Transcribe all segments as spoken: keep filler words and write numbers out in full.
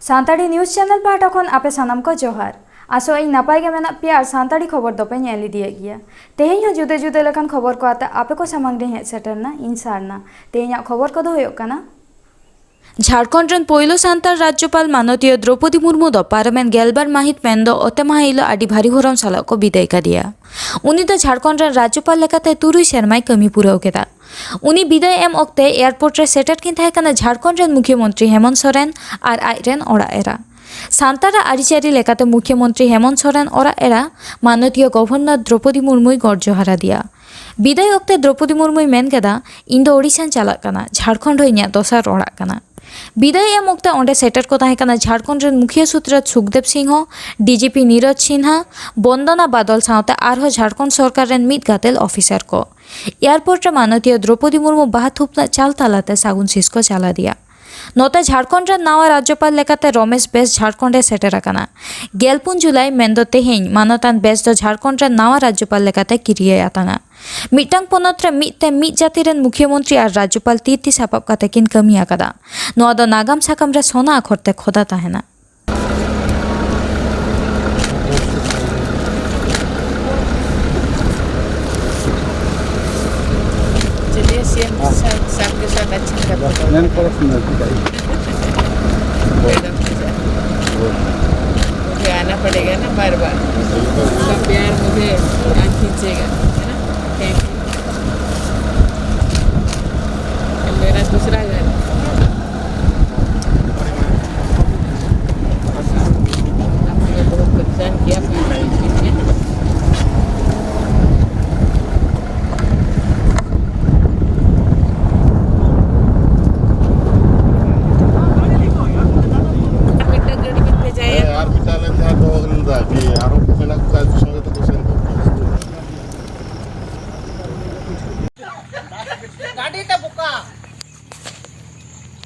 Santali news channel ᱯᱟᱦᱴᱟ ᱠᱷᱚᱱ ᱟᱯᱮ ᱥᱟᱱᱟᱢ ᱠᱚ ᱡᱚᱦᱟᱨ᱾ ᱟᱥᱚᱜ ᱟᱹᱧ ᱱᱟᱯᱟᱭ ᱜᱮ ᱢᱮᱱᱟᱜ ᱯᱮᱭᱟ ᱟᱨ ᱥᱟᱱᱛᱟᱲᱤ ᱠᱷᱚᱵᱚᱨ ᱫᱚᱯᱮ ᱧᱮᱞ ᱤᱫᱤᱭᱮᱫ ᱜᱮᱭᱟ᱾ ᱛᱮᱦᱮᱧ ᱦᱚᱸ ᱡᱩᱫᱟᱹ ᱡᱩᱫᱟᱹ ᱞᱮᱠᱟᱱ ᱠᱷᱚᱵᱚᱨ ᱠᱚ ᱟᱛᱮ ᱟᱯᱮ ᱠᱚ ᱥᱟᱢᱟᱝ ᱨᱮᱧ ᱦᱮᱡ ᱥᱮᱴᱮᱨ ᱮᱱᱟ ᱤᱧ ᱥᱟᱨᱱᱟ᱾ ᱛᱮᱦᱮᱧᱟᱜ ᱠᱷᱚᱵᱚᱨ ᱠᱚᱫᱚ ᱦᱩᱭᱩᱜ ᱠᱟᱱᱟ, ᱡᱷᱟᱲᱠᱷᱚᱸᱰ ᱨᱮᱱ ᱯᱳᱭᱞᱳ ᱥᱟᱱᱛᱟᱲ ᱨᱟᱡᱽᱡᱚᱯᱟᱞ ᱢᱟᱱᱚᱛᱤᱭᱟᱹ ᱫᱨᱚᱯᱚᱫᱤ ᱢᱩᱨᱢᱩ ᱫᱚ ᱯᱟᱨᱚᱢᱮᱱ ᱜᱮᱞᱵᱟᱨ ᱢᱟᱹᱦᱤᱛ ᱢᱮᱱᱫᱚ ᱚᱛᱮ ᱢᱟᱦᱟ ᱦᱤᱞᱳᱜ ᱟᱹᱰᱤ ᱵᱷᱟᱹᱨᱤ ᱵᱷᱚᱨᱚᱢ ᱥᱟᱞᱟᱜ ᱠᱚ ᱵᱤᱫᱟᱹᱭ ᱠᱟᱫᱮᱭᱟ᱾ ᱩᱱᱤ ᱫᱚ ᱡᱷᱟᱲᱠᱷᱚᱸᱰ ᱨᱮᱱ ᱨᱟᱡᱽᱡᱚᱯᱟᱞ ᱞᱮᱠᱟᱛᱮ ᱛᱩᱨᱩᱭ ᱥᱮᱨᱢᱟᱭ ᱠᱟᱹᱢᱤ ᱯᱩᱨᱟᱹᱣ ᱠᱮᱫᱟ᱾ ᱩᱱᱤ ᱵᱤᱫᱟᱹᱭ ᱮᱢ ᱚᱠᱛᱮ ᱮᱭᱟᱨᱯᱳᱨᱴ ᱨᱮ ᱥᱮᱴᱮᱨ ᱠᱤᱱ ᱛᱟᱦᱮᱸ ᱠᱟᱱᱟ ᱡᱷᱟᱲᱠᱷᱚᱸᱰ ᱨᱮᱱ ᱢᱩᱠᱷᱭᱟᱹ ᱢᱚᱱᱛᱨᱤ ᱦᱮᱢᱚᱱᱛ ᱥᱚᱨᱮᱱ ᱟᱨ ᱟᱡ ᱨᱮᱱ ᱚᱲᱟᱜ ᱮᱨᱟ᱾ ᱥᱟᱱᱛᱟᱲᱟᱜ ᱟᱹᱨᱤᱪᱟᱹᱞᱤ ᱞᱮᱠᱟᱛᱮ ᱢᱩᱠᱷᱭᱟᱹ ᱢᱚᱱᱛᱨᱤ ᱦᱮᱢᱚᱱᱛ ᱥᱚᱨᱮᱱ ᱚᱲᱟᱜ ᱮᱨᱟ ᱢᱟᱱᱚᱛᱤᱭᱟᱹ ᱜᱚᱵᱷᱚᱨᱱᱚᱨ ᱫᱨᱚᱯᱚᱫᱤ ᱢᱩᱨᱢᱩᱭ ᱜᱚᱰ ᱡᱚᱦᱟᱨ ᱟᱫᱮᱭᱟ᱾ ᱵᱤᱫᱟᱹᱭ ᱚᱠᱛᱮ ᱫᱨᱚᱯᱚᱫᱤ ᱢᱩᱨᱢᱩᱭ ᱢᱮᱱ ᱠᱮᱫᱟ, "ᱤᱧ ᱫᱚ ᱳᱰᱤᱥᱟᱧ ᱪᱟᱞᱟᱜ ᱠᱟᱱᱟ, ᱡᱷᱟᱲᱠᱷᱚᱸᱰ ᱦᱚᱸ ᱤᱧᱟᱹᱜ ᱫᱚᱥᱟᱨ ᱚᱲᱟᱜ ᱠᱟᱱᱟ᱾" ᱵᱤᱫᱟᱹᱭ ᱮᱢ ᱚᱠᱛᱮ ᱚᱸᱰᱮ ᱥᱮᱴᱮᱨ ᱠᱚ ᱛᱟᱦᱮᱸ ᱠᱟᱱᱟ ᱡᱷᱟᱲᱠᱷᱚᱸᱰ ᱨᱮᱱ ᱢᱩᱠᱷᱤᱭᱟᱹ ᱥᱩᱛᱨᱮᱛ ᱥᱩᱠᱫᱮᱵᱽ ᱥᱤᱝᱦᱚ, ᱰᱤᱡᱤᱯᱤ ᱱᱤᱨᱚᱡᱽ ᱥᱤᱱᱦᱟ, ᱵᱚᱱᱫᱚᱱᱟ ᱵᱟᱫᱚᱞ ᱥᱟᱶᱛᱮ ᱟᱨᱦᱚᱸ ᱡᱷᱟᱲᱠᱷᱚᱸᱰ ᱥᱚᱨᱠᱟᱨ ᱨᱮᱱ ᱢᱤᱫ ᱜᱟᱫᱮᱞ ᱚᱯᱷᱤᱥᱟᱨ ᱠᱚ᱾ ᱮᱭᱟᱨᱯᱳᱨᱴ ᱨᱮ ᱢᱟᱱᱚᱛᱤᱭᱟᱹ ᱫᱨᱚᱯᱚᱫᱤ ᱢᱩᱨᱢᱩ ᱵᱟᱦᱟ ᱛᱷᱩᱯᱱᱟᱜ ᱪᱟᱞ ᱛᱟᱞᱟᱛᱮ ᱥᱟᱹᱜᱩᱱ ᱥᱤᱥ ᱠᱚ ᱪᱟᱞ ᱟᱫᱮᱭᱟ᱾ ᱱᱚᱛᱮ ᱡᱷᱟᱲᱠᱷᱚᱸᱰ ᱨᱮᱱ ᱱᱟᱣᱟ ᱨᱟᱡᱽᱡᱚᱯᱟᱞ ᱞᱮᱠᱟᱛᱮ ᱨᱚᱢᱮᱥ ᱵᱮᱥ ᱡᱷᱟᱲᱠᱷᱚᱸᱰ ᱮ ᱥᱮᱴᱮᱨ ᱟᱠᱟᱱᱟ᱾ ᱜᱮᱞᱯᱩᱱ ᱡᱩᱞᱟᱭ ᱢᱮᱱᱫᱚ ᱛᱮᱦᱮᱧ ᱢᱟᱱᱚᱛᱟᱱ ᱵᱮᱥ ᱫᱚ ᱡᱷᱟᱲᱠᱷᱚᱸᱰ ᱨᱮᱱ ᱱᱟᱣᱟ ᱨᱟᱡᱽᱡᱚᱯᱟᱞ ᱞᱮᱠᱟᱛᱮ ᱠᱤᱨᱤᱭᱟᱹᱭ ᱟᱛᱟᱝᱟ᱾ ᱢᱤᱫᱴᱟᱝ ᱯᱚᱱᱚᱛ ᱨᱮ ᱢᱤᱫ ᱛᱮ ᱢᱤᱫ ᱡᱟᱹᱛᱤ ᱨᱮᱱ ᱢᱩᱠᱷᱭᱟᱹ ᱢᱚᱱᱛᱨᱤ ᱟᱨ ᱨᱟᱡᱽᱡᱚᱯᱟᱞ ᱛᱤ ᱛᱤ ᱥᱟᱯᱟᱵ ᱠᱟᱛᱮ ᱠᱤᱱ ᱠᱟᱹᱢᱤ ᱟᱠᱟᱫᱟ᱾ ᱱᱚᱣᱟ ᱫᱚ ᱱᱟᱜᱟᱢ ᱥᱟᱠᱟᱢ ᱨᱮ ᱥᱚᱱᱟ ᱟᱠᱷᱚᱨ ᱛᱮ ᱠᱷᱚᱫᱟ ᱛᱟᱦᱮᱱᱟ᱾ चलिए, सीएम साहब, साहब के साथ अच्छा करते हैं। मैम, थोड़ा सा नजदीक आइए। मुझे आना पड़ेगा ना बार बार। आपका प्यार मुझे यहाँ खींचेगा, है ना? Thank you. ये मेरा दूसरा घर है। आपने बहुत परेशान किया अपने भाई के लिए। ᱟᱨ ᱢᱤᱫᱴᱟᱝ ᱞᱮ ᱡᱟᱦᱟᱸ ᱫᱚᱦᱚ ᱞᱮᱫᱟ ᱠᱤ ᱟᱨᱚ ᱢᱮᱱᱟᱜ ᱠᱚᱣᱟ ᱥᱚᱸᱜᱮ ᱛᱮᱠᱚ ᱥᱮᱱ ᱠᱚᱜ ᱠᱟᱱᱟ᱾ गाड़ी का बुका।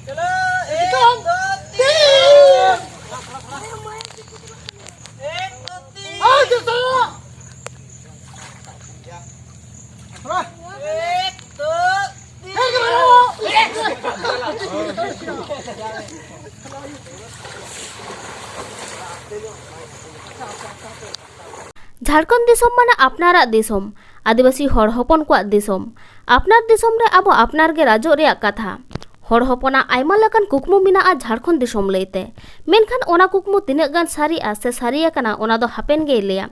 चलो, एक, दो, तीन। एक, दो, तीन। एक, दो, तीन। ᱡᱷᱟᱲᱠᱷᱚᱸᱰ ᱫᱤᱥᱚᱢ ᱢᱟᱱᱮ ᱟᱯᱱᱟᱨᱟᱜ ᱫᱤᱥᱚᱢ, ᱟᱹᱫᱤᱵᱟᱹᱥᱤ ᱦᱚᱲ ᱦᱚᱯᱚᱱ ᱠᱚᱣᱟᱜ ᱫᱤᱥᱚᱢ᱾ ᱟᱯᱱᱟᱨ ᱫᱤᱥᱚᱢ ᱨᱮ ᱟᱵᱚ ᱟᱯᱱᱟᱨ ᱜᱮ ᱨᱟᱡᱚᱜ ᱨᱮᱭᱟᱜ ᱠᱟᱛᱷᱟ᱾ ᱦᱚᱲ ᱦᱚᱯᱚᱱᱟᱜ ᱟᱭᱢᱟ ᱞᱮᱠᱟᱱ ᱠᱩᱠᱢᱩ ᱢᱮᱱᱟᱜᱼᱟ ᱡᱷᱟᱲᱠᱷᱚᱸᱰ ᱫᱤᱥᱚᱢ ᱞᱟᱹᱭᱛᱮ, ᱢᱮᱱᱠᱷᱟᱱ ᱚᱱᱟ ᱠᱩᱠᱢᱩ ᱛᱤᱱᱟᱹᱜ ᱜᱟᱱ ᱥᱟᱹᱨᱤᱜᱼᱟ ᱥᱮ ᱥᱟᱹᱨᱤ ᱟᱠᱟᱱᱟ, ᱚᱱᱟ ᱫᱚ ᱦᱟᱯᱮᱱ ᱜᱮᱭ ᱞᱟᱹᱭᱟ᱾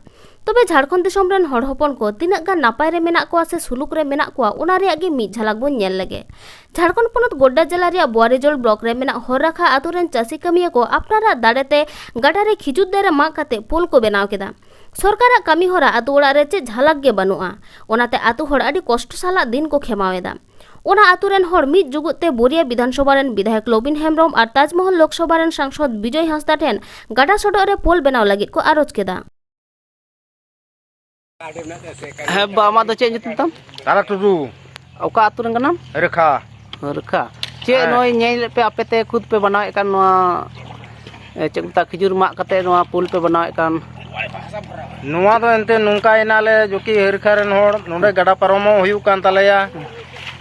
ᱛᱚᱵᱮ ᱡᱷᱟᱲᱠᱷᱚᱸᱰ ᱫᱤᱥᱚᱢ ᱨᱮᱱ ᱦᱚᱲ ᱦᱚᱯᱚᱱ ᱠᱚ ᱛᱤᱱᱟᱹᱜ ᱜᱟᱱ ᱱᱟᱯᱟᱭ ᱨᱮ ᱢᱮᱱᱟᱜ ᱠᱚᱣᱟ ᱥᱮ ᱥᱩᱞᱩᱠ ᱨᱮ ᱢᱮᱱᱟᱜ ᱠᱚᱣᱟ, ᱚᱱᱟ ᱨᱮᱭᱟᱜ ᱜᱮ ᱢᱤᱫ ᱡᱷᱟᱞᱟᱠ ᱵᱚᱱ ᱧᱮᱞ ᱞᱮᱜᱮ᱾ ᱡᱷᱟᱲᱠᱷᱚᱸᱰ ᱯᱚᱱᱚᱛ ᱜᱚᱰᱰᱟ ᱡᱮᱞᱟ ᱨᱮᱭᱟᱜ ᱵᱳᱣᱟᱨᱤᱡᱳᱞ ᱵᱞᱚᱠ ᱨᱮ ᱢᱮᱱᱟᱜ ᱦᱚᱨ ᱨᱟᱠᱷᱟ ᱟᱛᱳ ᱨᱮᱱ ᱪᱟᱹᱥᱤ ᱠᱟᱹᱢᱤᱭᱟᱹ ᱠᱚ ᱟᱯᱱᱟᱨᱟᱜ ᱫᱟᱲᱮ ᱛᱮ ᱜᱟᱰᱟ ᱨᱮ ᱠᱷᱤᱡᱩᱨ ᱫᱟᱨᱮ ᱢᱟᱜ ᱠᱟᱛᱮ ᱯᱳᱞ ᱠᱚ ᱵᱮᱱᱟᱣ ᱠᱮᱫᱟ᱾ ᱥᱚᱨᱠᱟᱨᱟᱜ ᱠᱟᱹᱢᱤ ᱦᱚᱨᱟ ᱟᱛᱳ ᱚᱲᱟᱜ ᱨᱮ ᱪᱮᱫ ᱡᱷᱟᱞᱟᱠ ᱜᱮ ᱵᱟᱹᱱᱩᱜᱼᱟ᱾ ᱚᱱᱟᱛᱮ ᱟᱛᱳ ᱦᱚᱲ ᱟᱹᱰᱤ ᱠᱚᱥᱴᱚ ᱥᱟᱞᱟᱜ ᱫᱤᱱ ᱠᱚ ᱠᱷᱮᱢᱟᱣ ᱮᱫᱟ᱾ ᱚᱱᱟ ᱟᱛᱳ ᱨᱮᱱ ᱦᱚᱲ ᱢᱤᱫ ᱡᱩᱜᱩᱫ ᱛᱮ ᱵᱳᱨᱤᱭᱟ ᱵᱤᱫᱷᱟᱱ ᱥᱚᱵᱷᱟ ᱨᱮᱱ ᱵᱤᱫᱷᱟᱭᱚᱠ ᱞᱚᱵᱤᱱ ᱦᱮᱢᱵᱨᱚᱢ ᱟᱨ ᱛᱟᱡᱽᱢᱚᱦᱚᱞ ᱞᱳᱠᱥᱚᱵᱷᱟ ᱨᱮᱱ ᱥᱟᱝᱥᱚᱫ ᱵᱤᱡᱚᱭ ᱦᱟᱸᱥᱫᱟ ᱴᱷᱮᱱ ᱜᱟᱰᱟ ᱥᱚᱰᱚᱜ ᱨᱮ ᱯᱳᱞ ᱵᱮᱱᱟᱣ ᱞᱟᱹᱜᱤᱫ ᱠᱚ ᱟᱨᱚᱡᱽ ᱠᱮᱫᱟ᱾ ᱦᱮᱸ ᱵᱟ, ᱟᱢᱟᱜ ᱫᱚ ᱪᱮᱫ ᱧᱩᱛᱩᱢ ᱛᱟᱢ? ᱛᱟᱨᱟ ᱴᱩᱰᱩ᱾ ᱚᱠᱟ ᱟᱹᱛᱩ ᱨᱮᱱ ᱠᱟᱱᱟᱢ? ᱨᱮᱠᱷᱟ᱾ ᱨᱮᱠᱷᱟ᱾ ᱪᱮᱫ ᱦᱮᱸ᱾ ᱱᱚᱜᱼᱚᱭ ᱧᱮᱞᱮᱫ ᱯᱮ ᱟᱯᱮ ᱛᱮ ᱠᱷᱩᱫ ᱯᱮ ᱵᱮᱱᱟᱣᱮᱫ ᱠᱟᱱ ᱱᱚᱣᱟ, ᱮ, ᱪᱮᱫ ᱠᱚ ᱢᱮᱛᱟᱜᱼᱟ, ᱠᱷᱤᱡᱩᱨ ᱢᱟᱜ ᱠᱟᱛᱮ ᱱᱚᱣᱟ ᱯᱳᱞ ᱯᱮ ᱵᱮᱱᱟᱣᱮᱫ ᱠᱟᱱ? ᱱᱚᱣᱟ ᱫᱚ ᱮᱱᱛᱮ ᱱᱚᱝᱠᱟᱭᱮᱱᱟᱞᱮ, ᱡᱚᱠᱤ ᱦᱟᱹᱨᱠᱷᱟ ᱨᱮᱱ ᱦᱚᱲ, ᱱᱚᱰᱮ ᱜᱟᱰᱟ ᱯᱟᱨᱚᱢᱚᱜ ᱦᱩᱭᱩᱜ ᱠᱟᱱ ᱛᱟᱞᱮᱭᱟ᱾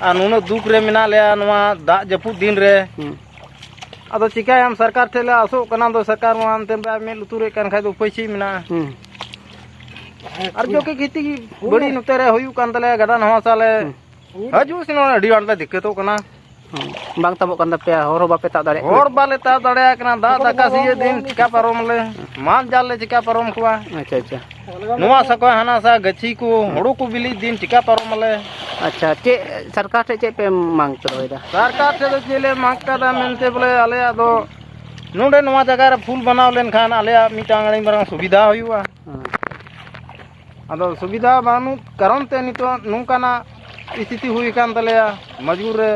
ᱟᱨ ᱱᱩᱱᱟᱹᱜ ᱫᱩᱠ ᱨᱮ ᱢᱮᱱᱟᱜ ᱞᱮᱭᱟ ᱱᱚᱣᱟ ᱫᱟᱜ ᱡᱟᱹᱯᱩᱫ ᱫᱤᱱ ᱨᱮ᱾ ᱦᱩᱸ᱾ ᱟᱫᱚ ᱪᱤᱠᱟᱹᱭᱟᱢ, ᱥᱚᱨᱠᱟᱨ ᱴᱷᱮᱱ ᱞᱮ ᱟᱥᱚᱜ ᱠᱟᱱᱟ, ᱟᱫᱚ ᱥᱚᱨᱠᱟᱨ ᱢᱟ ᱮᱱᱛᱮ ᱵᱟᱭ ᱢᱮᱫ ᱞᱩᱛᱩᱨᱮᱫ ᱠᱟᱱ ᱠᱷᱟᱡ ᱫᱚ ᱩᱯᱟᱹᱭ ᱪᱮᱫ ᱢᱮᱱᱟᱜᱼᱟ? ᱦᱩᱸ᱾ ᱟᱨ ᱡᱚᱠᱤ ᱠᱷᱮᱛᱤ ᱵᱟᱹᱲᱤ ᱱᱚᱛᱮ ᱨᱮ ᱦᱩᱭᱩᱜ ᱠᱟᱱ ᱛᱟᱞᱮᱭᱟ, ᱜᱟᱰᱟ ᱱᱟᱣᱟ ᱥᱟᱞᱮ ᱦᱩᱸ᱾ ᱦᱤᱡᱩᱜ ᱥᱮᱱᱚᱜ ᱟᱹᱰᱤ ᱟᱸᱴ ᱞᱮ ᱫᱤᱠᱠᱟᱹᱛᱚᱜ ᱠᱟᱱᱟ᱾ ᱦᱩᱸ᱾ ᱵᱟᱝ ᱛᱟᱵᱚᱜ ᱠᱟᱱ ᱛᱟᱯᱮᱭᱟ, ᱦᱚᱨ ᱦᱚᱸ ᱵᱟᱯᱮ ᱛᱟᱵ ᱫᱟᱲᱮᱭᱟᱜ ᱠᱟᱱᱟ? ᱦᱚᱨ ᱵᱟᱞᱮ ᱛᱟᱵ ᱫᱟᱲᱮᱭᱟᱜ ᱠᱟᱱᱟ, ᱫᱟᱜ ᱫᱟᱠᱟ ᱥᱤᱭᱟᱹ ᱫᱤᱱ ᱪᱤᱠᱟ ᱯᱟᱨᱚᱢ ᱟᱞᱮ? ᱢᱟᱞ ᱡᱟᱞ ᱞᱮ ᱪᱤᱠᱟ ᱯᱟᱨᱚᱢ ᱠᱚᱣᱟ? ᱟᱪᱪᱷᱟ, ᱟᱪᱪᱷᱟ᱾ ᱱᱚᱣᱟ ᱥᱟᱠᱚ ᱦᱟᱱᱟ ᱥᱟ ᱜᱟᱹᱪᱷᱤ ᱠᱚ, ᱦᱩᱸ᱾ ᱦᱩᱲᱩ ᱠᱚ ᱵᱤᱞᱤᱜ ᱫᱤᱱ ᱪᱤᱠᱟ ᱯᱟᱨᱚᱢ ᱟᱞᱮ? ᱟᱪᱪᱷᱟ, ᱪᱮᱫ ᱥᱚᱨᱠᱟᱨ ᱴᱷᱮᱱ ᱪᱮᱫ ᱯᱮ ᱢᱟᱝ ᱯᱮ ᱫᱚᱦᱚᱭᱮᱫᱟ? ᱥᱚᱨᱠᱟᱨ ᱴᱷᱮᱱ ᱫᱚ ᱪᱮᱫ ᱞᱮ ᱢᱟᱜᱽ ᱠᱟᱫᱟ ᱢᱮᱱᱛᱮ ᱵᱚᱞᱮ ᱟᱞᱮᱭᱟᱜ ᱫᱚ ᱱᱚᱰᱮ ᱱᱚᱣᱟ ᱡᱟᱭᱜᱟ ᱨᱮ ᱯᱩᱞ ᱵᱮᱱᱟᱣ ᱞᱮᱱᱠᱷᱟᱱ ᱟᱞᱮᱭᱟᱜ ᱢᱤᱫᱴᱟᱝ ᱟᱹᱰᱤ ᱢᱟᱨᱟᱝ ᱥᱩᱵᱤᱫᱷᱟ ᱦᱩᱭᱩᱜᱼᱟ᱾ ᱦᱮᱸ᱾ ᱟᱫᱚ ᱥᱩᱵᱤᱫᱷᱟ ᱵᱟᱹᱱᱩᱜ ᱠᱟᱨᱚᱱ ᱛᱮ ᱱᱤᱛᱚᱜ ᱱᱚᱝᱠᱟᱱᱟᱜ ᱥᱛᱷᱤᱛᱤ ᱦᱩᱭ ᱟᱠᱟᱱ ᱛᱟᱞᱮᱭᱟ, ᱢᱚᱡᱽᱵᱩᱨ ᱨᱮ᱾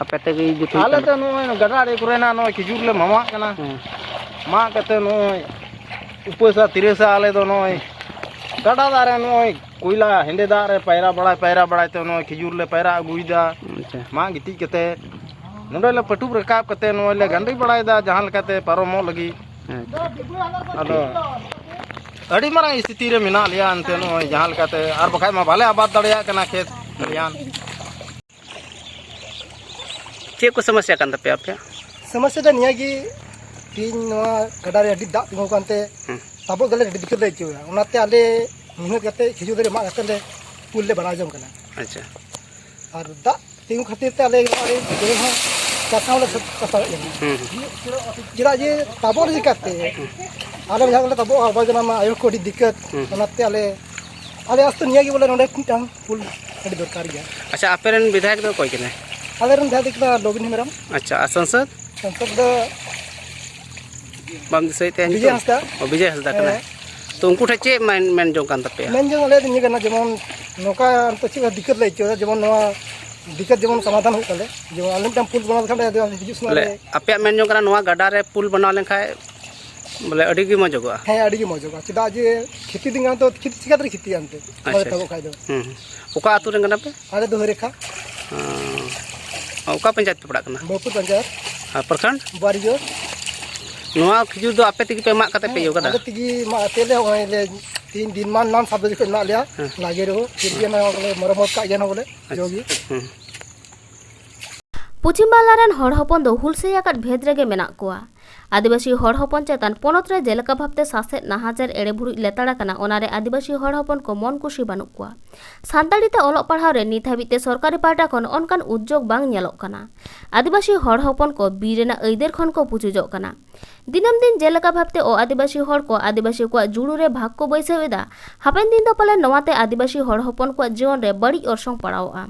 ᱟᱯᱮ ᱛᱮᱜᱮ ᱡᱩᱛ ᱦᱩᱭᱩᱜ ᱟᱞᱮ ᱠᱟᱱᱟ? ᱫᱚ ᱱᱚᱜᱼᱚᱭ ᱜᱟᱰᱟ ᱟᱲᱮ ᱠᱚᱨᱮᱱᱟᱜ ᱱᱚᱜᱼᱚᱭ ᱠᱷᱤᱡᱩᱨ ᱞᱮ ᱢᱟᱢᱟᱜ ᱠᱟᱱᱟ᱾ ᱦᱮᱸ᱾ ᱢᱟᱜ ᱠᱟᱛᱮ ᱱᱚᱜᱼᱚᱭ ᱩᱯᱟᱹᱥᱟ ᱛᱤᱨᱟᱹᱥᱟ ᱟᱞᱮ ᱫᱚ ᱱᱚᱜᱼᱚᱭ ᱜᱟᱰᱟ ᱫᱟᱜ ᱨᱮ ᱱᱚᱜᱼᱚᱭ ᱠᱚᱭᱞᱟ ᱦᱮᱸᱫᱮ ᱫᱟᱜ ᱨᱮ ᱯᱟᱭᱨᱟ ᱵᱟᱲᱟᱭ, ᱯᱟᱭᱨᱟ ᱵᱟᱲᱟᱭ ᱛᱮ ᱱᱚᱜᱼᱚᱭ ᱠᱷᱤᱡᱩᱨ ᱞᱮ ᱯᱟᱭᱨᱟ ᱟᱹᱜᱩᱭᱮᱫᱟ᱾ ᱟᱪᱪᱷᱟ᱾ ᱢᱟᱜ ᱜᱤᱛᱤᱡ ᱠᱟᱛᱮ ᱱᱚᱸᱰᱮ ᱞᱮ ᱯᱟᱹᱴᱩᱵ ᱨᱟᱠᱟᱵ ᱠᱟᱛᱮ ᱱᱚᱜᱼᱚᱭ ᱞᱮ ᱜᱟᱸᱰᱤ ᱵᱟᱲᱟᱭᱮᱫᱟ ᱡᱟᱦᱟᱸ ᱞᱮᱠᱟᱛᱮ ᱯᱟᱨᱚᱢᱚᱜ ᱞᱟᱹᱜᱤᱫ᱾ ᱟᱪᱪᱷᱟ᱾ ᱟᱫᱚ ᱟᱹᱰᱤ ᱢᱟᱨᱟᱝ ᱥᱛᱷᱤᱛᱤ ᱨᱮ ᱢᱮᱱᱟᱜ ᱞᱮᱭᱟ ᱮᱱᱛᱮ ᱱᱚᱜᱼᱚᱭ ᱡᱟᱦᱟᱸ ᱞᱮᱠᱟᱛᱮ, ᱟᱨ ᱵᱟᱠᱷᱟᱡ ᱢᱟ ᱵᱟᱞᱮ ᱟᱵᱟᱫ ᱫᱟᱲᱮᱭᱟᱜ ᱠᱟᱱᱟ ᱠᱷᱮᱛ ᱠᱷᱟᱞᱤᱭᱟᱱ᱾ ᱪᱮᱫ ᱠᱚ ᱥᱚᱢᱚᱥᱥᱟ ᱠᱟᱱ ᱛᱟᱯᱮᱭᱟ ᱟᱯᱮᱭᱟᱜ? ᱥᱚᱢᱚᱥᱥᱟ ᱫᱚ ᱱᱤᱭᱟᱹ ᱜᱮ, ᱛᱮᱦᱮᱧ ᱱᱚᱣᱟ ᱜᱟᱰᱟ ᱨᱮ ᱟᱹᱰᱤ ᱫᱟᱜ ᱛᱤᱸᱜᱩ ᱠᱟᱱᱛᱮ ᱦᱮᱸ᱾ ᱛᱟᱵᱚᱜ ᱜᱮᱞᱮ ᱟᱹᱰᱤ ᱫᱤᱠᱠᱟᱛ ᱞᱮ ᱟᱹᱭᱠᱟᱹᱣᱟ᱾ ᱚᱱᱟᱛᱮ ᱟᱞᱮ ᱢᱮᱦᱱᱚᱛ ᱠᱟᱛᱮ ᱠᱷᱤᱡᱩᱨ ᱫᱟᱨᱮ ᱢᱟᱜ ᱠᱟᱛᱮ ᱞᱮ ᱯᱩᱞ ᱞᱮ ᱵᱮᱱᱟᱣ ᱡᱚᱝ ᱠᱟᱱᱟ᱾ ᱟᱪᱪᱷᱟ᱾ ᱟᱨ ᱫᱟᱜ ᱛᱤᱸᱜᱩ ᱠᱷᱟᱹᱛᱤᱨ ᱛᱮ ᱟᱞᱮ ᱱᱚᱣᱟ ᱨᱮ ᱡᱮᱢᱚᱱ ᱦᱚᱸ ᱪᱟᱥ ᱦᱚᱸ ᱞᱮ ᱥᱟᱯ-, ᱥᱟᱯᱷᱟ ᱫᱟᱲᱮᱭᱟᱜ ᱠᱟᱱᱟ᱾ ᱦᱩᱸ, ᱦᱩᱸ᱾ ᱪᱮᱫᱟᱜ ᱡᱮ ᱛᱟᱵᱚᱜ ᱞᱮᱠᱟᱛᱮ ᱟᱞᱮ ᱡᱟᱦᱟᱸ ᱠᱚᱞᱮ ᱛᱟᱵᱚᱜᱼᱟ, ᱟᱵᱚᱨᱡᱚᱱᱟ ᱢᱟ ᱟᱭᱳ ᱠᱚ ᱟᱹᱰᱤ ᱫᱤᱠᱠᱟᱛ᱾ ᱦᱩᱸ᱾ ᱚᱱᱟᱛᱮ ᱟᱞᱮ, ᱟᱞᱮ ᱟᱥ ᱫᱚ ᱱᱤᱭᱟᱹ ᱜᱮ ᱵᱚᱞᱮ ᱱᱚᱰᱮ ᱢᱤᱫᱴᱟᱝ ᱯᱩᱞ ᱟᱹᱰᱤ ᱫᱚᱨᱠᱟᱨ ᱜᱮᱭᱟ᱾ ᱟᱪᱪᱷᱟ, ᱟᱯᱮ ᱨᱮᱱ ᱵᱤᱫᱷᱟᱭᱚᱠ ᱫᱚ ᱚᱠᱚᱭ ᱠᱟᱱᱟᱭ? ᱟᱞᱮ ᱨᱮᱱ ᱵᱤᱫᱷᱟᱭᱚᱠ ᱫᱚ ᱱᱚᱵᱤᱱ ᱦᱮᱢᱵᱨᱚᱢ᱾ ᱟᱪᱪᱷᱟ, ᱟᱨ ᱥᱟᱝᱥᱚᱫᱽ? ᱥᱟᱝᱥᱚᱫᱽ ᱫᱚ ᱵᱟᱢ ᱫᱤᱥᱟᱹᱭᱮᱫ ᱛᱟᱭᱟ ᱵᱤᱡᱚᱭ ᱧᱩᱛᱩᱢ? ᱦᱟᱸᱥᱫᱟ᱾ ᱚ, ᱵᱤᱡᱚᱭ ᱦᱟᱸᱥᱫᱟ ᱠᱟᱱᱟᱭ᱾ ᱦᱮᱸ᱾ ᱛᱚ, ᱩᱱᱠᱩ ᱴᱷᱮᱱ ᱪᱮᱫ ᱢᱮᱱ, ᱢᱮᱱ ᱡᱚᱝ ᱠᱟᱱ ᱛᱟᱯᱮᱭᱟ? ᱢᱮᱱ ᱡᱚᱝ ᱟᱞᱮ ᱫᱚ ᱱᱤᱭᱟᱹ ᱠᱟᱱᱟ, ᱡᱮᱢᱚᱱ ᱱᱚᱝᱠᱟ ᱱᱤᱛᱚᱜ ᱪᱮᱫ ᱞᱮᱠᱟ ᱫᱤᱠᱠᱟᱛ ᱞᱮ ᱟᱹᱭᱠᱟᱹᱣ ᱮᱫᱟ, ᱡᱮᱢᱚᱱ ᱱᱚᱣᱟ ᱫᱤᱠᱠᱟᱛ ᱡᱮᱢᱚᱱ ᱥᱚᱢᱟᱫᱷᱟᱱ ᱦᱩᱭᱩᱜ ᱛᱟᱞᱮ, ᱡᱮᱢᱚᱱ ᱟᱞᱮ ᱢᱤᱫᱴᱟᱝ ᱯᱩᱞ ᱵᱮᱱᱟᱣ ᱞᱮᱠᱷᱟᱱ ᱫᱚ ᱦᱤᱡᱩᱜ ᱥᱮᱱᱚᱜ ᱵᱚᱞᱮ, ᱨᱮ ᱟᱯᱮᱭᱟᱜ ᱢᱮᱱ ᱡᱚᱝ ᱠᱟᱱᱟ, ᱱᱚᱣᱟ ᱜᱟᱰᱟ ᱨᱮ ᱯᱩᱞ ᱵᱮᱱᱟᱣ ᱞᱮᱱᱠᱷᱟᱱ ᱵᱚᱞᱮ ᱟᱹᱰᱤ ᱜᱮ ᱢᱚᱡᱚᱜᱚᱜᱼᱟ? ᱦᱮᱸ, ᱟᱹᱰᱤ ᱜᱮ ᱢᱚᱡᱚᱜᱚᱜᱼᱟ᱾ ᱪᱮᱫᱟᱜ ᱡᱮ ᱠᱷᱮᱛᱤ ᱫᱤᱱ ᱠᱟᱱᱟ ᱛᱚ, ᱠᱷᱮᱛᱤ ᱪᱤᱠᱟᱹ ᱛᱮᱞᱮ ᱠᱷᱮᱛᱤᱭᱟ ᱮᱱᱛᱮ? ᱵᱟᱞᱮ ᱟᱪᱪᱷᱟ, ᱛᱟᱵᱚᱜ ᱟᱪᱪᱷᱟ᱾ ᱠᱷᱟᱡ ᱫᱚ᱾ ᱦᱩᱸ, ᱦᱩᱸ᱾ ᱚᱠᱟ ᱟᱹᱛᱩ ᱨᱮᱱ ᱠᱟᱱᱟ ᱯᱮ? ᱟᱞᱮ ᱫᱚ ᱦᱟᱹᱨᱮᱠᱷᱟ᱾ ᱦᱚᱸ᱾ ᱚᱠᱟ ᱯᱚᱧᱪᱟᱭᱮᱛ ᱯᱮ ᱯᱟᱲᱟᱜ ᱠᱟᱱᱟ? ᱵᱟᱹᱯᱩᱨ ᱯᱚᱧᱪᱟᱭᱮᱛ᱾ ᱟᱨ ᱯᱨᱚᱠᱷᱚᱸᱰ? ᱵᱟᱨᱤᱡᱳᱨ᱾ ᱱᱚᱣᱟ ᱠᱷᱤᱡᱩᱨ ᱫᱚ ᱟᱯᱮ ᱛᱮᱜᱮ ᱯᱮ ᱢᱟᱜ ᱠᱟᱛᱮ ᱯᱮ ᱦᱮᱸ, ᱤᱭᱟᱹ ᱠᱟᱫᱟ? ᱟᱞᱮ ᱛᱮᱜᱮ ᱢᱟᱜ ᱠᱟᱛᱮ ᱞᱮ ᱱᱚᱜᱼᱚᱭ ᱞᱮ ᱛᱤᱱ ᱫᱤᱱ ᱢᱟ ᱱᱟᱱ ᱥᱟᱵ ᱠᱷᱚᱱ ᱢᱮᱱᱟᱜ ᱞᱮᱭᱟ᱾ ᱦᱮᱸ᱾ ᱞᱟᱜᱮ ᱨᱮᱦᱚᱸ, ᱯᱷᱤᱨ ᱵᱷᱤ ᱚᱱᱟ ᱠᱚᱞᱮ ᱢᱚᱨᱚᱢᱚᱛ ᱠᱟᱜ ᱜᱮᱭᱟ ᱱᱚᱣᱟ ᱵᱚᱞᱮ, ᱟᱪᱪᱷᱟ᱾ ᱡᱚ ᱜᱮ᱾ ᱦᱩᱸ᱾ ᱯᱚᱪᱷᱤᱢ ᱵᱟᱝᱞᱟ ᱨᱮᱱ ᱦᱚᱲ ᱦᱚᱯᱚᱱ ᱫᱚ ᱦᱩᱞᱥᱟᱹᱭ ᱟᱠᱟᱫ ᱵᱷᱮᱫ ᱨᱮᱜᱮ ᱢᱮᱱᱟᱜ ᱠᱚᱣᱟ᱾ ᱟᱹᱫᱤᱵᱟᱹᱥᱤ ᱦᱚᱲ ᱦᱚᱯᱚᱱ ᱪᱮᱛᱟᱱ ᱯᱚᱱᱚᱛ ᱨᱮ ᱡᱮᱞᱮᱠᱟ ᱵᱷᱟᱵᱽᱛᱮ ᱥᱟᱥᱮᱛ ᱱᱟᱦᱟᱪᱟᱨ ᱮᱲᱮ ᱵᱷᱩᱲᱩᱡ ᱞᱮᱛᱟᱲ ᱟᱠᱟᱱᱟ, ᱚᱱᱟ ᱨᱮ ᱟᱹᱫᱤᱵᱟᱹᱥᱤ ᱦᱚᱲ ᱦᱚᱯᱚᱱ ᱠᱚ ᱢᱚᱱ ᱠᱩᱥᱤ ᱵᱟᱹᱱᱩᱜ ᱠᱚᱣᱟ᱾ ᱥᱟᱱᱛᱟᱲᱤ ᱛᱮ ᱚᱞᱚᱜ ᱯᱟᱲᱦᱟᱣ ᱨᱮ ᱱᱤᱛ ᱦᱟᱹᱵᱤᱡ ᱛᱮ ᱥᱚᱨᱠᱟᱨᱤ ᱯᱟᱦᱴᱟ ᱠᱷᱚᱱ ᱚᱱᱠᱟᱱ ᱩᱫᱽᱡᱳᱜᱽ ᱵᱟᱝ ᱧᱮᱞᱚᱜ ᱠᱟᱱᱟ᱾ ᱟᱹᱫᱤᱵᱟᱹᱥᱤ ᱦᱚᱲ ᱦᱚᱯᱚᱱ ᱠᱚ ᱵᱤᱨ ᱨᱮᱱᱟᱜ ᱟᱹᱭᱫᱟᱹᱨ ᱠᱷᱚᱱ ᱠᱚ ᱯᱩᱪᱩᱡᱚᱜ ᱠᱟᱱᱟ᱾ ᱫᱤᱱᱟᱹᱢ ᱫᱤᱱ ᱡᱮᱞᱮᱠᱟ ᱵᱷᱟᱵᱽᱛᱮ ᱚ ᱟᱹᱫᱤᱵᱟᱹᱥᱤ ᱦᱚᱲ ᱠᱚ ᱟᱹᱫᱤᱵᱟᱹᱥᱤ ᱠᱚᱣᱟᱜ ᱡᱩᱲᱩ ᱨᱮ ᱵᱷᱟᱜᱽ ᱠᱚ ᱵᱟᱹᱭᱥᱟᱹᱣ ᱮᱫᱟ, ᱦᱟᱯᱮᱱ ᱫᱤᱱ ᱫᱚ ᱯᱟᱞᱮ ᱱᱚᱣᱟᱛᱮ ᱟᱹᱫᱤᱵᱟᱹᱥᱤ ᱦᱚᱲ ᱦᱚᱯᱚᱱ ᱠᱚᱣᱟᱜ ᱡᱤᱭᱚᱱ ᱨᱮ ᱵᱟᱹᱲᱤᱡ ᱚᱨᱥᱚᱝ ᱯᱟᱲᱟᱣᱚᱜᱼᱟ᱾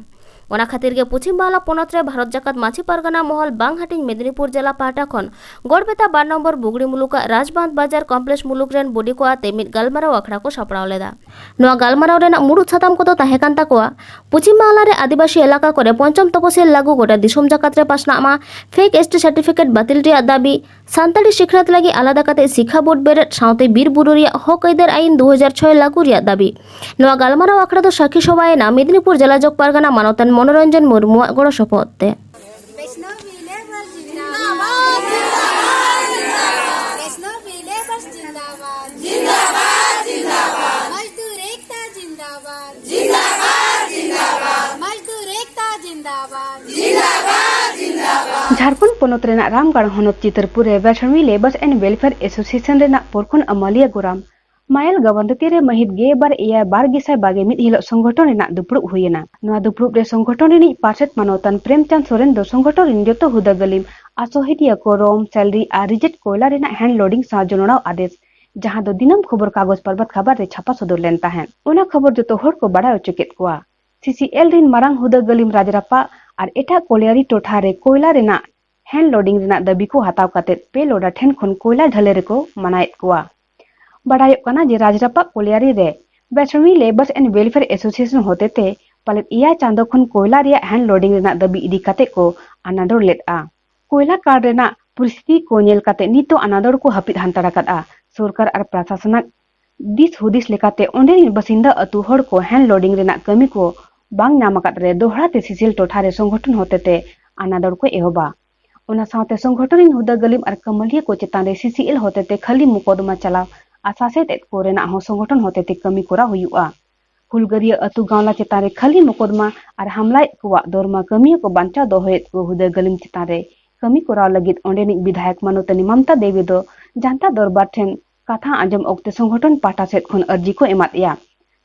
ᱚᱱᱟ ᱠᱷᱟᱹᱛᱤᱨ ᱜᱮ ᱯᱚᱪᱷᱤᱢ ᱵᱟᱝᱞᱟ ᱯᱚᱱᱚᱛ ᱨᱮ ᱵᱷᱟᱨᱚᱛ ᱡᱟᱠᱟᱛ ᱢᱟᱹᱡᱷᱤ ᱯᱟᱨᱜᱟᱱᱟ ᱢᱚᱦᱚᱞ ᱵᱟᱝ ᱦᱟᱹᱴᱤᱧ ᱢᱮᱫᱽᱱᱤᱯᱩᱨ ᱡᱮᱞᱟ ᱯᱟᱦᱴᱟ ᱠᱷᱚᱱ ᱜᱚᱲᱵᱮᱛᱟ ᱵᱟᱨ ᱱᱚᱢᱵᱚᱨ ᱵᱩᱜᱲᱤ ᱢᱩᱞᱩᱠᱟᱜ ᱨᱟᱡᱽᱵᱟᱸᱫᱷ ᱵᱟᱡᱟᱨ ᱠᱚᱢᱯᱞᱮᱠᱥ ᱢᱩᱞᱩᱠ ᱨᱮᱱ ᱵᱩᱰᱤ ᱠᱚ ᱟᱛᱮ ᱢᱤᱫ ᱜᱟᱞᱢᱟᱨᱟᱣ ᱟᱠᱷᱲᱟ ᱠᱚ ᱥᱟᱯᱲᱟᱣ ᱞᱮᱫᱟ᱾ ᱱᱚᱣᱟ ᱜᱟᱞᱢᱟᱨᱟᱣ ᱨᱮᱱᱟᱜ ᱢᱩᱲᱩᱫ ᱥᱟᱛᱟᱢ ᱠᱚᱫᱚ ᱛᱟᱦᱮᱸ ᱠᱟᱱ ᱛᱟᱠᱚᱣᱟ ᱯᱚᱪᱷᱤᱢ ᱵᱟᱝᱞᱟ ᱨᱮ ᱟᱹᱫᱤᱵᱟᱹᱥᱤ ᱮᱞᱟᱠᱟ ᱠᱚᱨᱮ ᱯᱚᱧᱪᱚᱢ ᱛᱚᱯᱚᱥᱤᱞ ᱞᱟᱹᱜᱩ ᱜᱚᱴᱟ ᱫᱤᱥᱚᱢ ᱡᱟᱠᱟᱛ ᱨᱮ ᱯᱟᱥᱱᱟᱜ ᱢᱟ, ᱯᱷᱮᱠ ᱮᱥ ᱴᱤ ᱥᱟᱨᱴᱤᱯᱷᱤᱠᱮᱴ ᱵᱟᱹᱛᱤᱞ ᱨᱮᱭᱟᱜ ᱫᱟᱹᱵᱤ, ᱥᱟᱱᱛᱟᱲᱤ ᱥᱤᱠᱷᱱᱟᱹᱛ ᱞᱟᱹᱜᱤᱫ ᱟᱞᱟᱫᱟ ᱠᱟᱛᱮ ᱥᱤᱠᱷᱟ ᱵᱳᱨᱰ ᱵᱮᱨᱮᱫ ᱥᱟᱶᱛᱮ ᱵᱤᱨ ᱵᱩᱨᱩ ᱨᱮᱭᱟᱜ ᱦᱚᱠ ᱟᱹᱭᱫᱟᱹᱨ ᱟᱹᱭᱤᱱ ᱫᱩ ᱦᱟᱡᱟᱨ ᱪᱷᱚᱭ ᱞᱟᱹᱜᱩ ᱨᱮᱭᱟᱜ ᱫᱟᱹᱵᱤ᱾ ᱱᱚᱣᱟ ᱜᱟᱞᱢᱟᱨᱟᱣ ᱟᱠᱷᱲᱟ ᱫᱚ ᱥᱟᱹᱠᱷᱤ ᱥᱚᱵᱷᱟᱭᱮᱱᱟ ᱢᱮᱫᱽᱱᱤᱯᱩᱨ ᱡᱮᱞᱟ ᱡᱚᱜᱽ ᱯᱟᱨᱜᱟᱱᱟ ᱢᱟᱱᱚᱛᱟᱱ ᱢᱚᱱᱳᱨᱚᱧᱡᱚᱱ ᱢᱩᱨᱢᱩᱣᱟᱜ ᱜᱚᱲᱚ ᱥᱚᱯᱚᱦᱚᱫ ᱛᱮ᱾ वैष्णवी लेबर जिंदाबाद। वैष्णवी लेबर जिंदाबाद। जिंदाबाद, जिंदाबाद। मजदूर एकता जिंदाबाद। जिंदाबाद, जिंदाबाद। मजदूर एकता जिंदाबाद। जिंदाबाद, जिंदाबाद। ᱡᱷᱟᱲᱠᱷᱚᱸᱰ ᱯᱚᱱᱚᱛ ᱨᱮᱱᱟᱜ ᱨᱟᱢᱜᱟᱲ ᱦᱚᱱᱚᱛ ᱪᱤᱛᱟᱹᱨᱯᱩᱨ ᱨᱮ ᱵᱮᱥᱨᱢᱤ ᱞᱮᱵᱟᱨᱥ ᱮᱱᱰ ᱣᱮᱞᱯᱷᱮᱭᱟᱨ ᱮᱥᱳᱥᱤᱭᱮᱥᱚᱱ ᱨᱮᱱᱟᱜ ᱯᱚᱨᱠᱷᱚᱱ ᱟᱢᱟᱞᱤᱭᱟ ᱜᱚᱨᱟᱢ ᱢᱟᱭᱮᱞ ᱜᱟᱵᱟᱱ ᱨᱤᱛᱤ ᱨᱮ ᱢᱟᱹᱦᱤᱛ ᱜᱮᱞ ᱵᱟᱨ ᱮᱭᱟᱭ ᱵᱟᱨ ᱜᱮᱥᱟᱭ ᱵᱟᱜᱮ ᱢᱤᱫ ᱦᱤᱞᱳᱜ ᱥᱚᱝᱜᱚᱴᱷᱚᱱ ᱨᱮᱱᱟᱜ ᱫᱩᱯᱲᱩᱵ ᱦᱩᱭ ᱮᱱᱟ᱾ ᱱᱚᱣᱟ ᱫᱩᱯᱲᱩᱵ ᱨᱮ ᱥᱚᱝᱜᱚᱴᱷᱚᱱ ᱨᱤᱱᱤᱡ ᱯᱟᱨᱥᱮᱛ ᱢᱟᱱᱚᱛᱟᱱ ᱯᱨᱮᱢᱪᱟᱸᱫᱽ ᱥᱚᱨᱮᱱ ᱫᱚ ᱥᱚᱝᱜᱚᱴᱷᱚᱱ ᱨᱤᱱ ᱡᱚᱛᱚ ᱦᱩᱫᱟᱹ ᱜᱟᱹᱞᱤᱢ ᱟᱨ ᱥᱚᱦᱤᱫᱤᱭᱟᱹ ᱠᱚ ᱨᱚᱢ, ᱥᱮᱞᱨᱤ ᱟᱨ ᱨᱤᱡᱮᱴ ᱠᱚᱭᱞᱟ ᱨᱮᱱᱟᱜ ᱦᱮᱱᱰ ᱞᱳᱰᱤᱝ ᱥᱟᱶ ᱡᱚᱱᱚᱲᱟᱣ ᱟᱫᱮᱥ, ᱡᱟᱦᱟᱸ ᱫᱚ ᱫᱤᱱᱟᱹᱢ ᱠᱷᱚᱵᱚᱨ ᱠᱟᱜᱚᱡᱽ ᱯᱟᱨᱵᱟᱛ ᱠᱷᱟᱵᱟᱨ ᱨᱮ ᱪᱷᱟᱯᱟ ᱥᱚᱫᱚᱨ ᱞᱮᱱ ᱛᱟᱦᱮᱸᱫ᱾ ᱚᱱᱟ ᱠᱷᱚᱵᱚᱨ ᱡᱚᱛᱚ ᱦᱚᱲ ᱠᱚ ᱵᱟᱲᱟᱭ ᱦᱚᱪᱚ ᱠᱮᱫ ᱠᱚᱣᱟ᱾ ᱥᱤᱥᱤ ᱮᱞ ᱨᱤᱱ ᱢᱟᱨᱟᱝ ᱦᱩᱫᱟᱹ ᱜᱟᱹᱞᱤᱢ ᱨᱟᱡᱽᱨᱟᱯᱟ ᱟᱨ ᱮᱴᱟᱜ ᱠᱚᱞᱤᱭᱟᱨᱤ ᱴᱚᱴᱷᱟ ᱨᱮ ᱠᱚᱭᱞᱟ ᱨᱮᱱᱟᱜ ᱦᱮᱱᱰ ᱞᱳᱰᱤᱝ ᱨᱮᱱᱟᱜ ᱫᱟᱹᱵᱤ ᱠᱚ ᱦᱟᱛᱟᱣ ᱠᱟᱛᱮ ᱯᱮ ᱞᱳᱰᱟᱨ ᱴᱷᱮᱱ ᱠᱷᱚᱱ ᱠᱚᱭᱞᱟ ᱰᱷᱟᱹᱞᱟᱹᱭ ᱨᱮᱠᱚ ᱢᱟᱱᱟᱭᱮᱫ ᱠᱚᱣᱟ᱾ ᱵᱟᱰᱟᱭᱚᱜ ᱠᱟᱱᱟ ᱡᱮ ᱨᱟᱡᱽᱨᱟᱯᱟ ᱠᱚᱞᱤᱭᱟᱨᱤ ᱨᱮ ᱵᱮᱥᱨᱢᱤ ᱞᱮᱵᱟᱨᱥ ᱮᱱᱰ ᱣᱮᱞᱯᱷᱮᱭᱟᱨ ᱮᱥᱳᱥᱤᱭᱮᱥᱚᱱ ᱦᱚᱛᱮᱛᱮ ᱯᱟᱞᱮᱫ ᱮᱭᱟᱭ ᱪᱟᱸᱫᱚ ᱠᱷᱚᱱ ᱠᱚᱭᱞᱟ ᱨᱮᱭᱟᱜ ᱦᱮᱱᱰ ᱞᱳᱰᱤᱝ ᱨᱮᱱᱟᱜ ᱫᱟᱹᱵᱤ ᱤᱫᱤ ᱠᱟᱛᱮ ᱠᱚ ᱟᱱᱟᱫᱚᱲ ᱞᱮᱫᱼᱟ᱾ ᱠᱚᱭᱞᱟ ᱠᱟᱨᱰ ᱨᱮᱱᱟᱜ ᱯᱚᱨᱤᱥᱛᱷᱤᱛᱤ ᱠᱚ ᱧᱮᱞ ᱠᱟᱛᱮ ᱱᱤᱛᱚᱜ ᱟᱱᱟᱫᱚᱲ ᱠᱚ ᱦᱟᱹᱯᱤᱫ ᱦᱟᱱᱛᱟᱲ ᱟᱠᱟᱫᱼᱟ᱾ ᱥᱚᱨᱠᱟᱨ ᱟᱨ ᱯᱨᱚᱥᱟᱥᱚᱱᱟᱜ ᱫᱤᱥ ᱦᱩᱫᱤᱥ ᱞᱮᱠᱟᱛᱮ ᱚᱸᱰᱮ ᱨᱤᱱ ᱵᱟᱥᱤᱱᱫᱟ ᱟᱹᱛᱩ ᱦᱚᱲ ᱠᱚ ᱦᱮᱱᱰ ᱞᱳᱰᱤᱝ ᱨᱮᱱᱟᱜ ᱠᱟᱹᱢᱤ ᱠᱚ ᱵᱟᱝ ᱧᱟᱢ ᱟᱠᱟᱫ ᱨᱮ ᱫᱚᱦᱲᱟ ᱛᱮ ᱥᱤᱥᱤᱞ ᱴᱚᱴᱷᱟ ᱨᱮ ᱥᱚᱝᱜᱚᱴᱷᱚᱱ ᱦᱚᱛᱮᱛᱮ ᱟᱱᱟᱫᱚᱲ ᱠᱚ ᱮᱦᱚᱵᱟ᱾ ᱚᱱᱟ ᱥᱟᱶᱛᱮ ᱥᱚᱝᱜᱚᱴᱷᱚᱱ ᱨᱤᱱ ᱦᱩᱫᱟᱹ ᱜᱟᱹᱞᱤᱢ ᱟᱨ ᱠᱟᱹᱢᱟᱹᱞᱤᱭᱟᱹ ᱠᱚ ᱪᱮᱛᱟᱱ ᱨᱮ ᱥᱤᱥᱤ ᱮᱞ ᱦᱚᱛᱮᱛᱮ ᱠᱷᱟᱹᱞᱤ ᱢᱚᱠᱚᱫᱢᱟ ᱪᱟᱞᱟᱣ ᱟᱨ ᱥᱟᱥᱮᱛ ᱮᱫ ᱠᱚ ᱨᱮᱱᱟᱜ ᱦᱚᱸ ᱥᱚᱝᱜᱚᱴᱷᱚᱱ ᱦᱚᱛᱮᱛᱮ ᱠᱟᱹᱢᱤ ᱠᱚᱨᱟᱣ ᱦᱩᱭᱩᱜᱼᱟ᱾ ᱦᱩᱞᱜᱟᱹᱨᱤᱭᱟᱹ ᱟᱹᱛᱩ ᱜᱟᱶᱞᱟ ᱪᱮᱛᱟᱱ ᱨᱮ ᱠᱷᱟᱹᱞᱤ ᱢᱚᱠᱚᱫᱢᱟ ᱟᱨ ᱦᱟᱢᱞᱟᱭᱮᱫ ᱠᱚᱣᱟᱜ ᱫᱚᱨᱢᱟ ᱠᱟᱹᱢᱤᱭᱟᱹ ᱠᱚ ᱵᱟᱧᱪᱟᱣ ᱫᱚᱦᱚᱭᱮᱫ ᱠᱚ ᱦᱩᱫᱟᱹ ᱜᱟᱹᱞᱤᱢ ᱪᱮᱛᱟᱱ ᱨᱮ ᱠᱟᱹᱢᱤ ᱠᱚᱨᱟᱣ ᱞᱟᱹᱜᱤᱫ ᱚᱸᱰᱮᱱᱤᱡ ᱵᱤᱫᱷᱟᱭᱚᱠ ᱢᱟᱱᱚᱛᱟᱱᱤ ᱢᱚᱢᱛᱟ ᱫᱮᱵᱤ ᱫᱚ ᱡᱟᱱᱛᱟ ᱫᱚᱨᱵᱟᱨ ᱴᱷᱮᱱ ᱠᱟᱛᱷᱟ ᱟᱸᱡᱚᱢ ᱚᱠᱛᱮ ᱥᱚᱝᱜᱚᱴᱷᱚᱱ ᱯᱟᱦᱴᱟ ᱥᱮᱫ ᱠᱷᱚᱱ ᱟᱹᱨᱡᱤ ᱠᱚ ᱮᱢᱟᱫ ᱮᱭᱟ᱾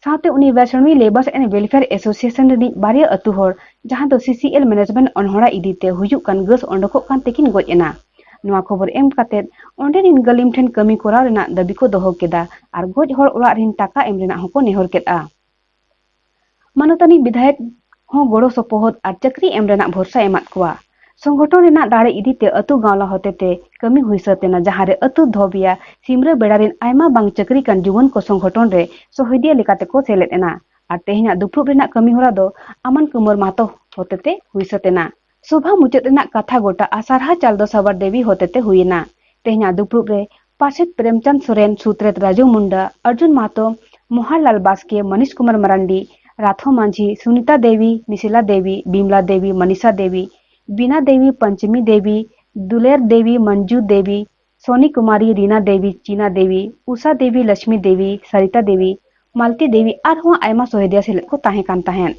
ᱥᱟᱶᱛᱮ ᱩᱱᱤ ᱵᱮᱥᱨᱢᱤ ᱞᱮᱵᱟᱨᱥ ᱮᱱᱰ ᱣᱮᱞᱯᱷᱮᱭᱟᱨ ᱮᱥᱳᱥᱤᱭᱮᱥᱚᱱ ᱨᱤᱱᱤᱡ ᱵᱟᱨᱭᱟ ᱟᱹᱛᱩ ᱦᱚᱲ, ᱡᱟᱦᱟᱸ ᱫᱚ ᱥᱤᱥᱤ ᱮᱞ ᱢᱮᱱᱮᱡᱢᱮᱱᱴ ᱚᱱᱦᱚᱲᱟ ᱤᱫᱤ ᱛᱮ ᱦᱩᱭᱩᱜ ᱠᱟᱱ ᱜᱟᱹᱥ ᱚᱰᱚᱠᱚᱜ ᱠᱟᱱ ᱛᱮᱠᱤᱱ ᱜᱚᱡ ᱮᱱᱟ᱾ ᱱᱚᱣᱟ ᱠᱷᱚᱵᱚᱨ ᱮᱢ ᱠᱟᱛᱮ ᱚᱸᱰᱮ ᱨᱤᱱ ᱜᱟᱹᱞᱤᱢ ᱴᱷᱮᱱ ᱠᱟᱹᱢᱤ ᱠᱚᱨᱟᱣ ᱨᱮᱱᱟᱜ ᱫᱟᱹᱵᱤ ᱠᱚ ᱫᱚᱦᱚ ᱠᱮᱫᱟ ᱟᱨ ᱜᱚᱡ ᱦᱚᱲ ᱚᱲᱟᱜ ᱨᱤᱱ ᱴᱟᱠᱟ ᱮᱢ ᱨᱮᱱᱟᱜ ᱦᱚᱸᱠᱚ ᱱᱮᱦᱚᱨ ᱠᱮᱫᱼᱟ᱾ ᱢᱟᱱᱚᱛᱟᱱᱤ ᱵᱤᱫᱷᱟᱭᱚᱠ ᱦᱚᱸ ᱜᱚᱲᱚ ᱥᱚᱯᱚᱦᱚᱫ ᱟᱨ ᱪᱟᱹᱠᱨᱤ ᱮᱢ ᱨᱮᱱᱟᱜ ᱵᱷᱚᱨᱥᱟ ᱮᱢᱟᱫ ᱠᱚᱣᱟ᱾ ᱥᱚᱝᱜᱚᱴᱷᱚᱱ ᱨᱮᱱᱟᱜ ᱫᱟᱲᱮ ᱤᱫᱤ ᱛᱮ ᱟᱹᱛᱩ ᱜᱟᱶᱞᱟ ᱦᱚᱛᱮᱛᱮ ᱠᱟᱹᱢᱤ ᱦᱩᱭ ᱥᱟᱹᱛ ᱮᱱᱟ, ᱡᱟᱦᱟᱸ ᱨᱮ ᱟᱹᱛᱩ ᱫᱷᱚᱵᱤᱭᱟ ᱥᱤᱢᱨᱟᱹ ᱵᱮᱲᱟ ᱨᱤᱱ ᱟᱭᱢᱟ ᱵᱟᱝ ᱪᱟᱹᱠᱨᱤ ᱠᱟᱱ ᱡᱩᱣᱟᱹᱱ ᱠᱚ ᱥᱚᱝᱜᱚᱴᱷᱚᱱ ᱨᱮ ᱥᱚᱦᱤᱫᱤᱭᱟᱹ ᱞᱮᱠᱟᱛᱮ ᱠᱚ ᱥᱮᱞᱮᱫ ᱮᱱᱟ ᱟᱨ ᱛᱮᱦᱮᱧᱟᱜ ᱫᱩᱯᱲᱩᱵ ᱨᱮᱱᱟᱜ ᱠᱟᱹᱢᱤ ᱦᱚᱨᱟ ᱫᱚ ᱟᱢᱟᱱ ᱠᱩᱢᱟᱨ ᱢᱟᱦᱛᱚ ᱦᱚᱛᱮᱛᱮ ᱦᱩᱭ ᱥᱟᱹᱛ ᱮᱱᱟ᱾ ᱥᱚᱵᱷᱟ ᱢᱩᱪᱟᱹᱫ ᱨᱮᱱᱟᱜ ᱠᱟᱛᱷᱟ ᱜᱚᱴᱟ ᱟᱨ ᱥᱟᱨᱦᱟᱣ ᱪᱟᱞ ᱫᱚ ᱥᱟᱵᱟᱨ ᱫᱮᱵᱤ ᱦᱚᱛᱮᱛᱮ ᱦᱩᱭ ᱮᱱᱟ᱾ ᱛᱮᱦᱮᱧᱟᱜ ᱫᱩᱯᱲᱩᱵ ᱨᱮ ᱯᱟᱨᱥᱮᱛ ᱯᱨᱮᱢᱪᱟᱸᱫᱽ ᱥᱚᱨᱮᱱ, ᱥᱩᱛᱨᱮᱛ ᱨᱟᱡᱩ ᱢᱩᱱᱰᱟ, ᱚᱨᱡᱩᱱ ᱢᱟᱦᱛᱚ, ᱢᱚᱦᱟᱨᱞᱟᱞ ᱵᱟᱥᱠᱮ, ᱢᱟᱱᱤᱥ ᱠᱩᱢᱟᱨ ᱢᱟᱨᱟᱱᱰᱤ, ᱨᱟᱛᱷᱚ ᱢᱟᱹᱡᱷᱤ, ᱥᱩᱱᱤᱛᱟ ᱫᱮᱵᱤ, ᱱᱤᱥᱤᱞᱟ ᱫᱮᱵᱤ, ᱵᱤᱢᱞᱟ ᱫᱮᱵᱤ, ᱢᱟᱱᱤᱥᱟ ᱫᱮᱵᱤ, ᱵᱤᱱᱟ ᱫᱮᱵᱤ, ᱯᱚᱧᱪᱚᱢᱤ ᱫᱮᱵᱤ, ᱫᱩᱞᱮᱨ ᱫᱮᱵᱤ, ᱢᱚᱧᱡᱩ ᱫᱮᱵᱤ, ᱥᱚᱱᱤ ᱠᱩᱢᱟᱨᱤ, ᱨᱤᱱᱟ ᱫᱮᱵᱤ, ᱪᱤᱱᱟ ᱫᱮᱵᱤ, ᱩᱥᱟ ᱫᱮᱵᱤ, ᱞᱚᱠᱥᱢᱤ ᱫᱮᱵᱤ, ᱥᱟᱨᱤᱛᱟ ᱫᱮᱵᱤ, ᱢᱟᱞᱛᱤ ᱫᱮᱵᱤ ᱟᱨᱦᱚᱸ ᱟᱭᱢᱟ ᱥᱚᱦᱮᱫᱤᱭᱟ ᱥᱮᱞᱮᱫ ᱠᱚ ᱛᱟᱦᱮᱸ ᱠᱟᱱ ᱛᱟᱦᱮᱸᱫ᱾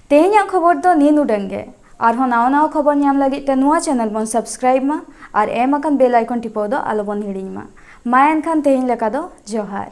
ᱛᱮᱦᱮᱧᱟᱜ ᱠᱷᱚᱵᱚᱨ ᱫᱚ ᱱᱤᱭᱟᱹ ᱱᱩᱰᱟᱹᱝ ᱜᱮ᱾ ᱟᱨᱦᱚᱸ ᱱᱟᱣᱟ ᱱᱟᱣᱟ ᱠᱷᱚᱵᱚᱨ ᱧᱟᱢ ᱞᱟᱹᱜᱤᱫ ᱛᱮ ᱱᱚᱣᱟ ᱪᱮᱱᱮᱞ ᱵᱚᱱ ᱥᱟᱵᱥᱠᱨᱟᱭᱤᱵ ᱢᱟ ᱟᱨ ᱮᱢ ᱟᱠᱟᱱ ᱵᱮᱞ ᱟᱭᱠᱚᱱ ᱴᱤᱯᱟᱹᱣ ᱫᱚ ᱟᱞᱚᱵᱚᱱ ᱦᱤᱲᱤᱧ ᱢᱟ᱾ ᱢᱟ ᱮᱱᱠᱷᱟᱱ ᱛᱮᱦᱮᱧ ᱞᱮᱠᱟ ᱫᱚ ᱡᱚᱦᱟᱨ᱾